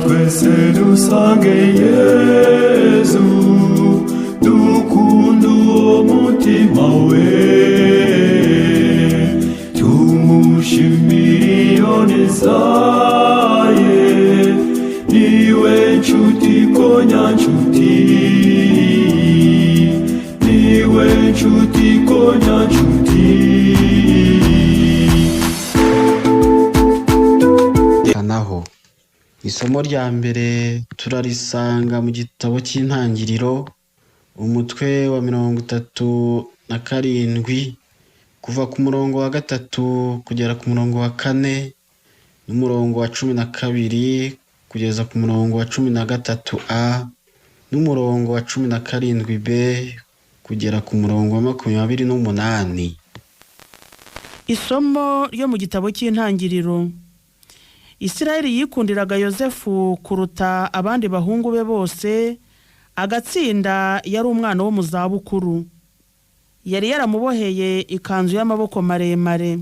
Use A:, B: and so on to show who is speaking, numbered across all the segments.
A: Twese dusange Yezu, dukunda uwo mutima we, tumushimire iyo neza ye. Niwe nshuti konyanshuti, niwe nshuti konyanshuti.
B: Naho isomo rya mbere turarisanga mu gitabo cy'Intangiriro, umutwe wa 37, kuva ku murongo wa 3 kugera ku murongo wa 4, n'umurongo wa 12 kugeza ku murongo wa 13 a, n'umurongo wa 17 b kugera ku murongo wa 28.
C: Isomo ryo mu gitabo cy'Intangiriro. Isirayeli yikundiraga Yozefu kuruta abandi bahungu be bose, agatsinda yari umwana wo mu zabukuru. Yari yaramuboheye ikanzu y'amaboko maremare.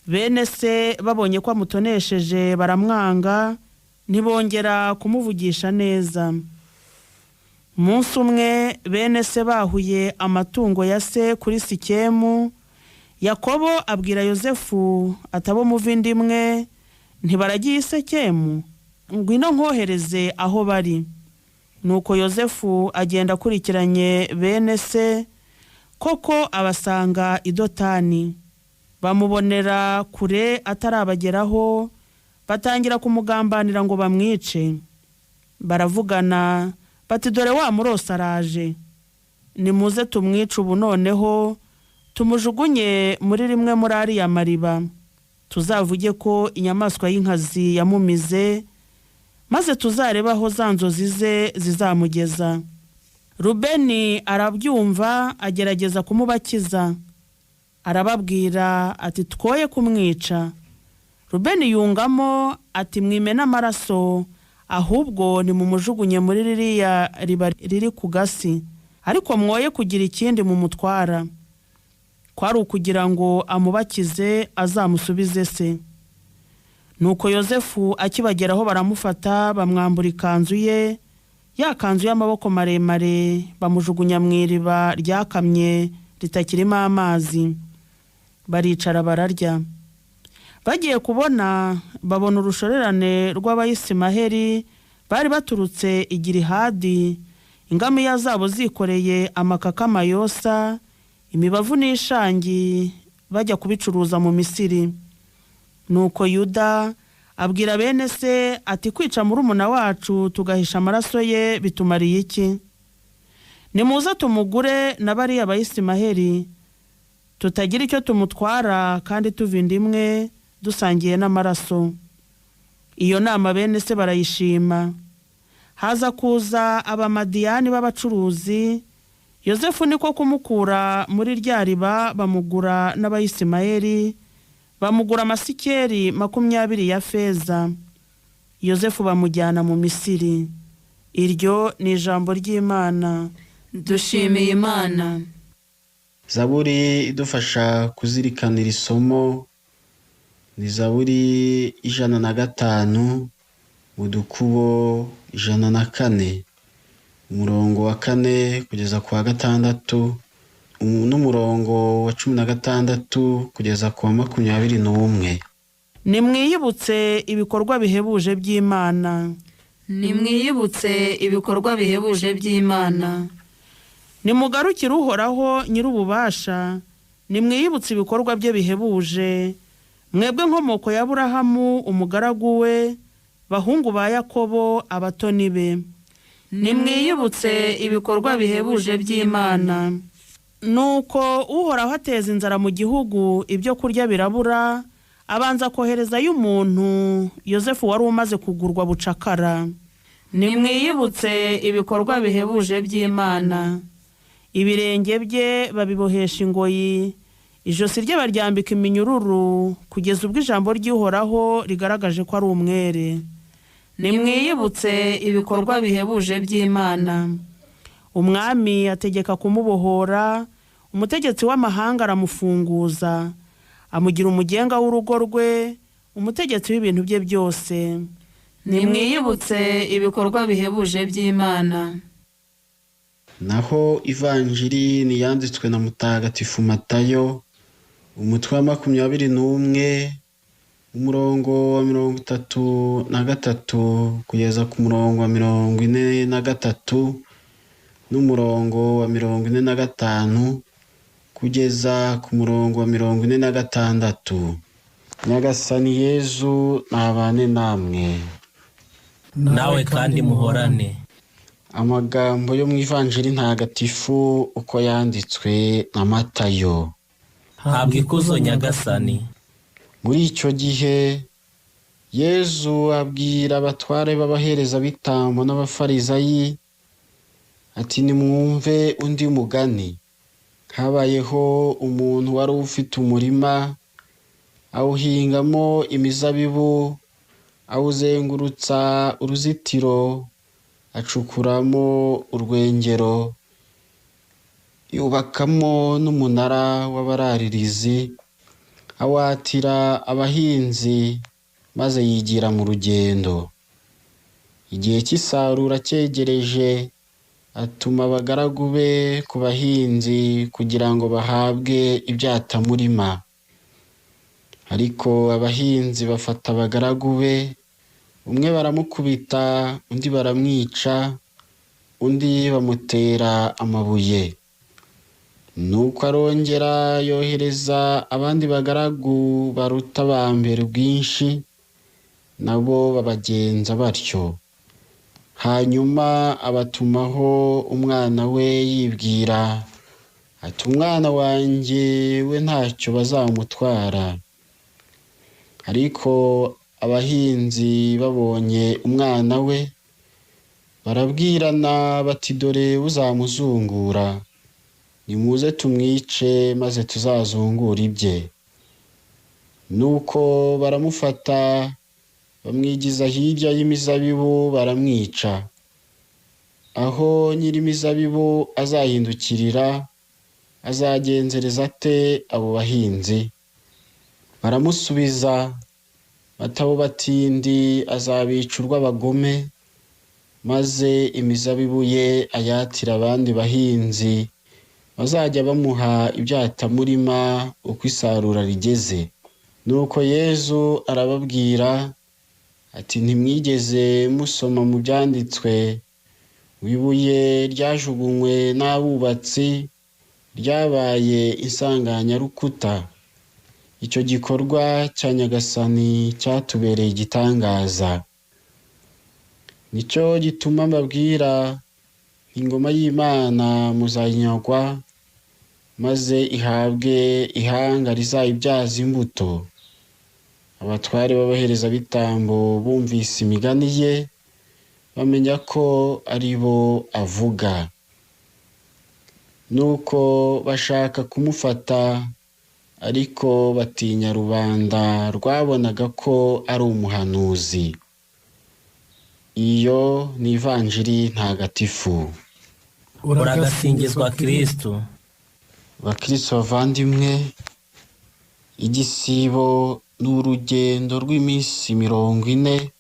C: Bene se babonye ko amutonesheje baramwanga, ntibongera kumuvugisha neza. Umunsi umwe bene se bahuye amatungo ya se kuri Sikemu, Yakobo abwira Yozefu ati: "Abo muva inda imwe ntibaragiye i Sekemu? Ngwino nkohereze aho bari." Nuko Yozefu agenda akurikiranye bene se, koko abasanga i Dotani. Bamubonera kure atarabageraho, batangira kumugambanira ngo bamwice. Baravugana bati: "Dore wa murosi araje, nimuze tumwice ubu noneho, tumujugunye muri rimwe muri ariya mariba, tuzavuge ko inyamaswa y'inkazi yamumize, maze tuzarebe aho za nzozi ze zizamugeza." Rubeni arabyumva, agerageza kumubakiza, arababwira ati: "Twoye kumwica." Rubeni yungamo ati: "Mwimene amaraso, ahubwo nimumujugunye muri ririya riba riri ku gasi, ariko mwoye kugira ikindi mumutwara." Kwari ukugira ngo amubakize azamusubize se. Nuko Yozefu akibageraho baramufata, bamwambura ikanzu ye, ya kanzu y'amaboko maremare, bamujugunya mu iriba ryakamye ritakirimo amazi. Baricara bararya. Bagiye kubona babona urushorerane rw'Abayisimaheri bari baturutse i Girihadi, ingamiya zabo zikoreye amakakama yosa, imibavu n'ishangi, bajya kubicuruza mu Misiri. Nuko Yuda abwira bene se ati: "Kwica murumuna wacu tugahisha amaraso ye bitumariye iki? Nimuze tumugure na bariya Bayisimaheri, tutagira icyo tumutwara kandi tuva inda imwe, dusangiye n'amaraso." Iyo nama bene se barayishima. Haza kuza Abamadiyani b'abacuruzi, Yozefu niko kumukura muri rya riba, bamugura n'Abayisimayeli, bamugura amasikeri 20 ya feza. Yozefu bamujyana mu Misiri. Iryo ni ijambo ry'Imana.
D: Dushimiye Imana.
B: Zaburi idufasha kuzirikanira isomo ni Zaburi 105 mu dukubo 104, umurongo wa 4 kugeza ku wa 6, n'umurongo wa 16 kugeza ku wa 21.
C: Nimwiyibutse ibikorwa bihebuje by'Imana.
D: Nimwiyibutse ibikorwa bihebuje by'Imana.
C: Nimugarukire Uhoraho Nyir'ububasha, nimwiyibutse ibikorwa bye bihebuje, mwebwe nkomoko ya Aburahamu umugaragu we, bahungu ba Yakobo abatoni be.
D: Nimwiyibutse ibikorwa bihebuje by'Imana.
C: Nuko Uhoraho ateza inzara mu gihugu, ibyo kurya birabura. Abanza koherezayo umuntu, Yozefu wari umaze kugurwa bucakara.
D: Nimwiyibutse ibikorwa bihebuje by'Imana.
C: Ibirenge bye babibohesha ingoyi, ijosi rye baryambika iminyururu, kugeza ubwo ijambo ry'Uhoraho rigaragaje ko ari umwere.
D: Nimwiyibutse ibikorwa bihebuje by'Imana.
C: Umwami ategeka kumubohora, umutegetsi w'amahanga aramufunguza, amugira umugenga w'urugo rwe, umutegetsi w'ibintu bye byose.
D: Nimwiyibutse ibikorwa bihebuje by'Imana.
B: Naho ivanjiri ni iyanditswe na Mutagatifu Matayo, umutwe wa 21, umurongo wa 33 kugeza ku murongo wa 43 n'umurongo wa 45 kugeza ku murongo wa 46. Nyagasani Yezu nabane namwe.
E: Nawe kandi muhorane.
B: Amagambo yo mu ivanjiri ntagatifu uko yanditswe na Matayo.
E: Habwa ikuzo Nyagasani.
B: Muri icyo gihe Yezu abwira abatware b'abaherezabitambo n'abafarizayi ati: nimwumve undi mugani. Habayeho umuntu wari ufite umurima, awuhingamo imizabibu, awuzengurutsa uruzitiro, acukuramo urwengero, yubakamo n'umunara w'abararirizi, awatira abahinzi, maze yigira mu rugendo. Igihe cy'isarura cyegereje, atuma abagaragu be ku bahinzi kugira ngo bahabwe ibyatamurima. Ariko abahinzi bafata abagaragu be, umwe baramukubita, undi baramwica, undi bamutera amabuye. Nuko arongera yohereza abandi bagaragu baruta ba mbere ubwinshi, nabo babagenza batyo. Hanyuma abatumaho umwana we yibwira ati: umwana wanjye we ntacyo bazamutwara. Ariko abahinzi babonye umwana we, barabwirana bati: dore uzamuzungura, nimuze tumwice maze tuzazungure ibye. Nuko baramufata bamwigiza hirya y'imizabibu baramwica. Aho nyir'imizabibu azahindukirira, azagenzereza ate abo bahinzi? Baramusubiza bati: abo batindi azabica urw'abagome, maze imizabibu ye ayatire abandi bahinzi bazajya bamuha ibyatamurima uko isarura rigeze. Nuko Yezu arababwira ati: ntimwigeze musoma mu byanditswe, ibuye ryajugunywe n'abubatsi ryabaye insanganyarukuta. Icyo gikorwa cya Nyagasani cyatubereye igitangaza. Nicyo gituma mbabwira, ingoma y'Imana muzayinyagwa, maze ihabwe ihanga rizayibyaza imbuto. Abatware b'abaherezabitambo bumvise imigani ye, bamenya ko ari bo avuga. Nuko bashaka kumufata, ariko batinya rubanda rwabonaga ko ari umuhanuzi. Iyo ni ivanjiri ntagatifu.
E: Uragasingizwa Kristu.
B: Bakristo bavandimwe, igisibo ni urugendo rw'iminsi 40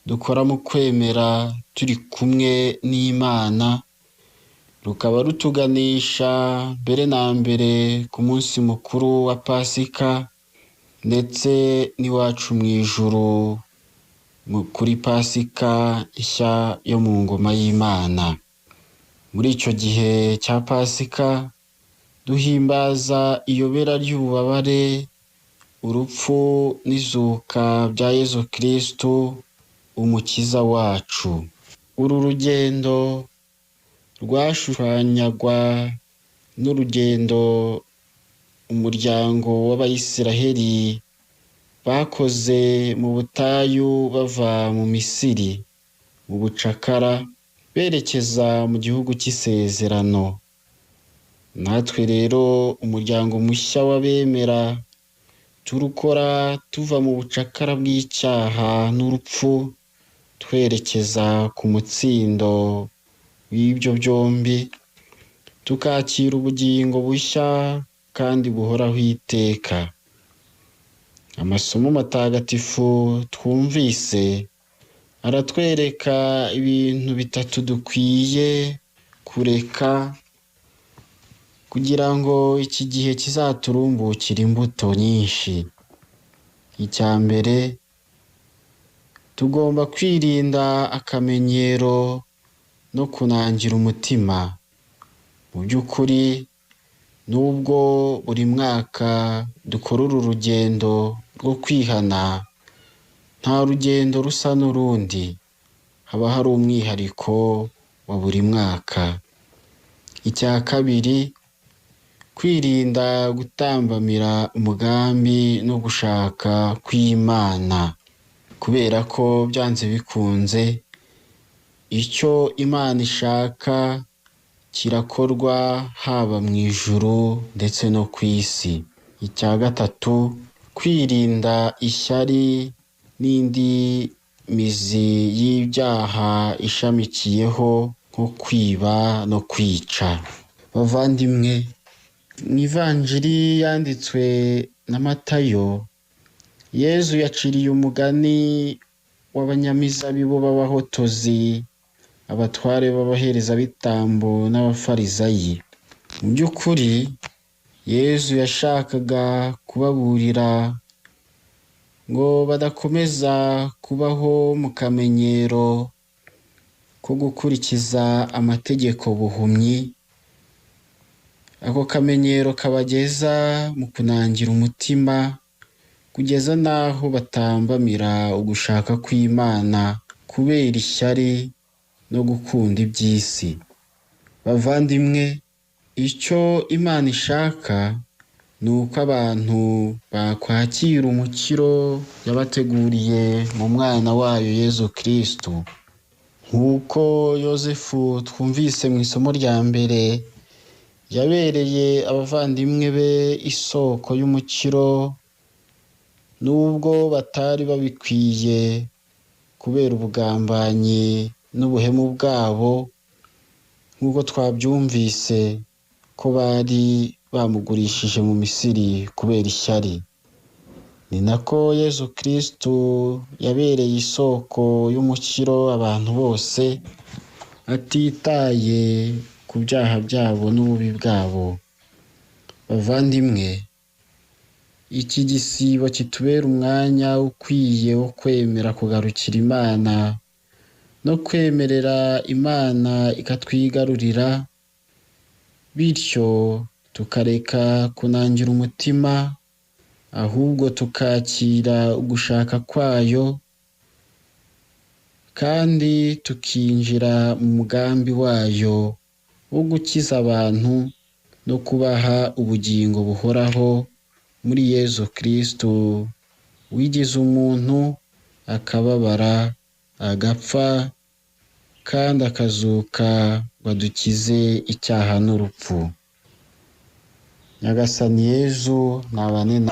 B: dukora mu kwemera turi kumwe n'Imana, rukaba rutuganisha mbere na mbere ku munsi mukuru wa Pasika, ndetse n'iwacu mu ijuru kuri Pasika nshya yo mu ngoma y'Imana. Muri icyo gihe cya Pasika duhimbaza iyobera ry'ububabare, urupfu n'izuka bya Yezu Kristu umukiza wacu. Uru rugendo rwashushanyagwa n'urugendo umuryango w'Abayisiraheli bakoze mu butayu bava mu Misiri mu bucakara berekeza mu gihugu cy'isezerano. Natwe rero umuryango mushya w'abemera turukora tuva mu bucakara bw'icyaha n'urupfu, twerekeza ku mutsindo w'ibyo byombi, tukakira ubugingo bushya kandi buhoraho iteka. Amasomo matagatifu twumvise aratwereka ibintu bitatu dukwiye kureka kugira ngo iki gihe kizaturumbukire imbuto nyinshi. Icya mbere, tugomba kwirinda akamenyero no kunangira umutima. Mu by'ukuri, nubwo buri mwaka dukora uru rugendo rwo kwihana, nta rugendo rusa n'urundi, haba hari umwihariko wa buri mwaka. Icya kabiri, kwirinda gutambamira umugambi no gushaka kw'Imana, kubera ko byanze bikunze icyo Imana ishaka kirakorwa haba mu ijuru ndetse no ku isi. Icya gatatu, kwirinda ishyari n'indi mizi y'ibyaha ishamikiyeho nko kwiba no kwica. Bavandimwe, mu ivanjiri yanditswe na Matayo, Yezu yaciriye umugani w'abanyamizabibu b'abahotozi, abatware b'abaherezabitambo n'abafarizayi. Mu by'ukuri, Yezu yashakaga kubaburira ngo badakomeza kubaho mu kamenyero ko gukurikiza amategeko buhumyi, ako kamenyero kabageza mu kunangira umutima kugeza n'aho batambamira ugushaka kw'Imana kubera ishyari no gukunda iby'isi. Bavandimwe, icyo Imana ishaka ni uko abantu bakwakira umukiro yabateguriye mu mwana wayo Yezu Kristu. Nk'uko Yozefu twumvise mu isomo rya mbere yabereye abavandimwe be isoko y'umukiro, nubwo batari babikwiye kubera ubugambanyi n'ubuhemu bwabo, nk'uko twabyumvise ko bari bamugurishije mu Misiri kubera ishyari. Ni nako Yezu Kristu yabereye isoko y'umukiro abantu bose, atitaye ku byaha byabo n'ububi bwabo. Bavandimwe, iki gisibo kitubera umwanya ukwiye wo kwemera kugarukira Imana no kwemerera Imana ikatwigarurira, bityo tukareka kunangira umutima, ahubwo tukakira ugushaka kwayo kandi tukinjira mu mugambi wayo wo gukiza abantu no kubaha ubugingo buhoraho muri Yezu Kristu wigize umuntu akababara, agapfa kandi akazuka ngo adukize icyaha n'urupfu. Nyagasani Yezu nabane na